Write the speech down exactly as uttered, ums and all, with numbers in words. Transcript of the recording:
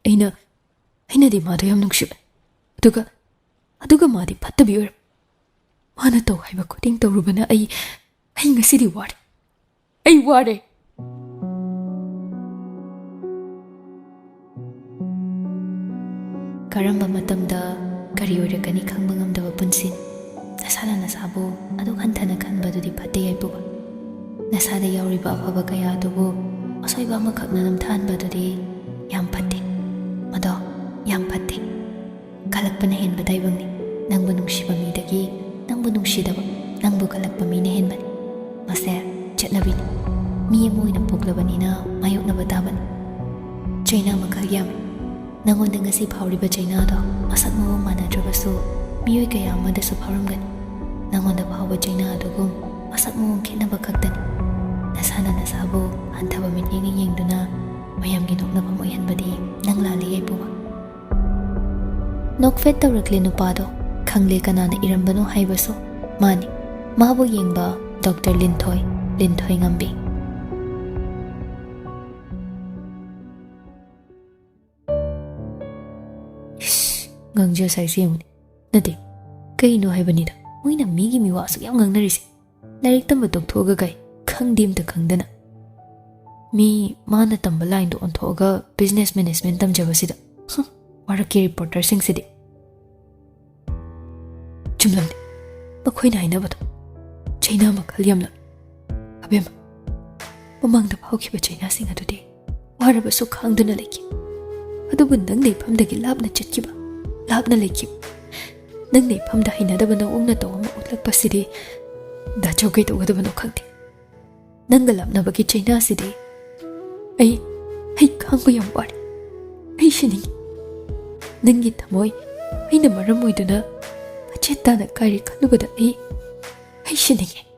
ꯑꯩꯅ, ꯑꯩꯅꯗꯤ ꯃꯥꯗꯣ ꯌꯥꯝ ꯅꯨꯡꯁꯤꯕꯅꯤ꯫ ꯑꯗꯨꯒ, ꯑꯗꯨꯒ ꯃꯥꯗꯤ ꯐꯠꯇꯕꯤ ꯑꯣꯏꯔꯝꯃꯤ꯫ ꯃꯥꯅ ꯇꯧ ꯍꯥꯏꯕ ꯈꯨꯗꯤꯡ ꯇꯧꯔꯨꯕꯅ ꯑꯩ, ꯑꯩ ꯉꯁꯤꯗꯤ ꯋꯥꯔꯦ꯫ ꯑꯩ ꯋꯥꯔꯦ꯫ ꯀꯔꯝꯕ ꯃꯇꯝꯗ ꯀꯔꯤ ꯑꯣꯏꯔꯛꯀꯅꯤ ꯈꯪꯕ ꯉꯝꯗꯕ ꯄꯨꯟꯁꯤꯅꯤ꯫ ꯅꯁꯥꯅ ꯅꯁꯥꯕꯨ ꯑꯗꯨꯛ ꯍꯟꯊꯅ ꯈꯟꯕꯗꯨꯗꯤ ꯐꯠꯇꯦ ꯌꯥꯏꯄꯨꯕ꯫ ꯅꯁꯥꯗ ꯌꯥꯎꯔꯤꯕ ꯑꯐꯕ ꯀꯌꯥ ꯑꯗꯨꯕꯨ ꯑꯁꯣꯏꯕ ꯑꯃꯈꯛꯅ ꯅꯝꯊꯍꯟꯕꯗꯨꯗꯤ ꯌꯥꯝ ꯐꯠꯇꯦ꯫ ꯃꯗꯣ ꯌꯥꯝ ꯐꯠꯇꯦ꯫ ꯀꯜꯂꯛꯄꯅ ꯍꯦꯟꯕ ꯇꯥꯏꯕꯪꯅꯤ꯫ ꯅꯪꯕꯨ ꯅꯨꯡꯁꯤꯕ ꯃꯤꯗꯒꯤ ꯅꯪꯕꯨ ꯅꯨꯡꯁꯤꯗꯕ, ꯅꯪꯕꯨ ꯀꯜꯂꯛꯄ ꯃꯤꯅ ꯍꯦꯟꯕꯅꯤ꯫ ꯃꯁꯦ ꯆꯠꯅꯕꯤꯅꯤ꯫ ꯃꯤ ꯑꯃ ꯑꯣꯏꯅ ꯄꯣꯛꯂꯕꯅꯤꯅ ꯃꯥꯌꯣꯛꯅꯕ ꯇꯥꯕꯅꯤ꯫ ꯆꯩꯅꯥ ꯃꯈꯜ ꯌꯥꯝꯃꯤ꯫ ꯅꯪꯉꯣꯟꯗ ꯉꯁꯤ ꯐꯥꯎꯔꯤꯕ ꯆꯩꯅꯥꯗꯣ ꯃꯁꯛ ꯃꯑꯣꯡ ꯃꯥꯟꯅꯗ꯭ꯔꯕꯁꯨ ꯃꯤꯑꯣꯏ ꯀꯌꯥ ꯑꯃꯗꯁꯨ ꯐꯥꯎꯔꯝꯒꯅꯤ꯫ ꯅꯪꯉꯣꯟꯗ ꯐꯥꯎꯕ ꯆꯩꯅꯥ ꯑꯗꯨꯒꯨꯝ ꯃꯁꯛ ꯃꯑꯣꯡ ꯈꯦꯠꯅꯕ ꯈꯛꯇꯅꯤ꯫ ꯅꯁꯥꯅ ꯅꯁꯥꯕꯨ ꯍꯟꯊꯕ ꯃꯤꯠꯌꯦꯡꯅ ꯌꯦꯡꯗꯨꯅ ꯃꯌꯥꯝꯒꯤ ꯅꯣꯛꯅꯐꯝ ꯑꯣꯏꯍꯟꯕꯗꯤ ꯅꯪ ꯂꯥꯜꯂꯤ ꯌꯥꯏꯄꯨꯕ꯫ ꯅꯣꯛꯐꯦꯠ ꯇꯧꯔꯛꯂꯦ ꯅꯨꯄꯥꯗꯣ꯫ ꯈꯪꯂꯦ ꯀꯅꯥꯅ ꯏꯔꯝꯕꯅꯣ ꯍꯥꯏꯕꯁꯨ꯫ ꯃꯥꯅꯤ, ꯃꯥꯕꯨ ꯌꯦꯡꯕ ꯗꯣꯛꯇꯔ ꯂꯤꯟꯊꯣꯏ, ꯂꯤꯟꯊꯣꯏ ꯉꯝꯕꯤ꯫ ꯏꯁ, ꯉꯥꯡꯖ ꯁꯥꯏꯁꯦ ꯌꯦꯡꯉꯨꯅꯦ꯫ ꯅꯠꯇꯦ, ꯀꯩꯅꯣ ꯍꯥꯏꯕꯅꯤꯗ, ꯃꯣꯏꯅ ꯃꯤꯒꯤ ꯃꯤꯋꯥ ꯑꯁꯨꯛ ꯌꯥꯝ ꯉꯥꯡꯅꯔꯤꯁꯦ꯫ ꯂꯥꯏꯔꯤꯛ ꯇꯝꯕ ꯇꯣꯛꯊꯣꯛꯑꯒ ꯀꯩ ꯈꯪꯗꯦ ꯑꯝꯇ ꯈꯪꯗꯅ꯫ ꯃꯤ ꯃꯥꯅ ꯇꯝꯕ ꯂꯥꯏꯟꯗꯣ ꯑꯣꯟꯊꯣꯛꯑꯒ ꯕꯤꯖꯤꯅꯦꯁ ꯃꯦꯅꯦꯖꯃꯦꯟ ꯇꯝꯖꯕꯁꯤꯗ꯫ ꯍꯨꯝ, ꯋꯥꯔꯛꯀꯤ ꯔꯤꯄꯣꯔꯇꯔꯁꯤꯡꯁꯤꯗꯤ꯫ ꯆꯨꯝꯂꯝꯗꯦ ꯃꯈꯣꯏꯅ ꯍꯥꯏꯅꯕꯗꯣ꯫ ꯆꯩꯅꯥ ꯃꯈꯜ ꯌꯥꯝꯂꯝꯃꯤ꯫ ꯑꯕꯦꯝꯃ, ꯃꯃꯥꯡꯗ ꯐꯥꯎꯈꯤꯕ ꯆꯩꯅꯥꯁꯤꯡ ꯑꯗꯨꯗꯤ ꯋꯥꯔꯕꯁꯨ ꯈꯥꯡꯗꯨꯅ ꯂꯩꯈꯤ꯫ ꯑꯗꯨꯕꯨ ꯅꯪ ꯂꯩꯐꯝꯗꯒꯤ ꯂꯥꯞꯅ ꯆꯠꯈꯤꯕ, ꯂꯥꯞꯅ ꯂꯩꯈꯤꯕ, ꯅꯪ ꯂꯩꯐꯝꯗ ꯍꯩꯅꯗꯕ ꯅꯑꯣꯡ ꯅꯇꯧ ꯑꯃ ꯎꯠꯂꯛꯄꯁꯤꯗꯤ ꯗꯥꯆꯧ ꯀꯩꯗꯧꯒꯗꯕꯅꯣ ꯈꯪꯗꯦ꯫ ꯅꯪꯒ ꯂꯥꯞꯅꯕꯒꯤ ꯆꯩꯅꯥꯁꯤꯗꯤ ꯑꯩ, ꯑꯩ ꯈꯥꯡꯕ ꯌꯥꯝ ꯋꯥꯔꯦ꯫ ꯑꯩ ꯁꯤꯅꯤꯡꯉꯤ꯫ ꯅꯪꯒꯤ ꯊꯃꯣꯏ ꯑꯩꯅ ꯃꯔꯝ ꯑꯣꯏꯗꯨꯅ ꯃꯆꯦꯠ ꯇꯥꯅ ꯀꯥꯏꯔꯦ ꯈꯜꯂꯨꯕꯗ ꯑꯩ, ꯑꯩ ꯁꯤꯅꯤꯡꯉꯤ꯫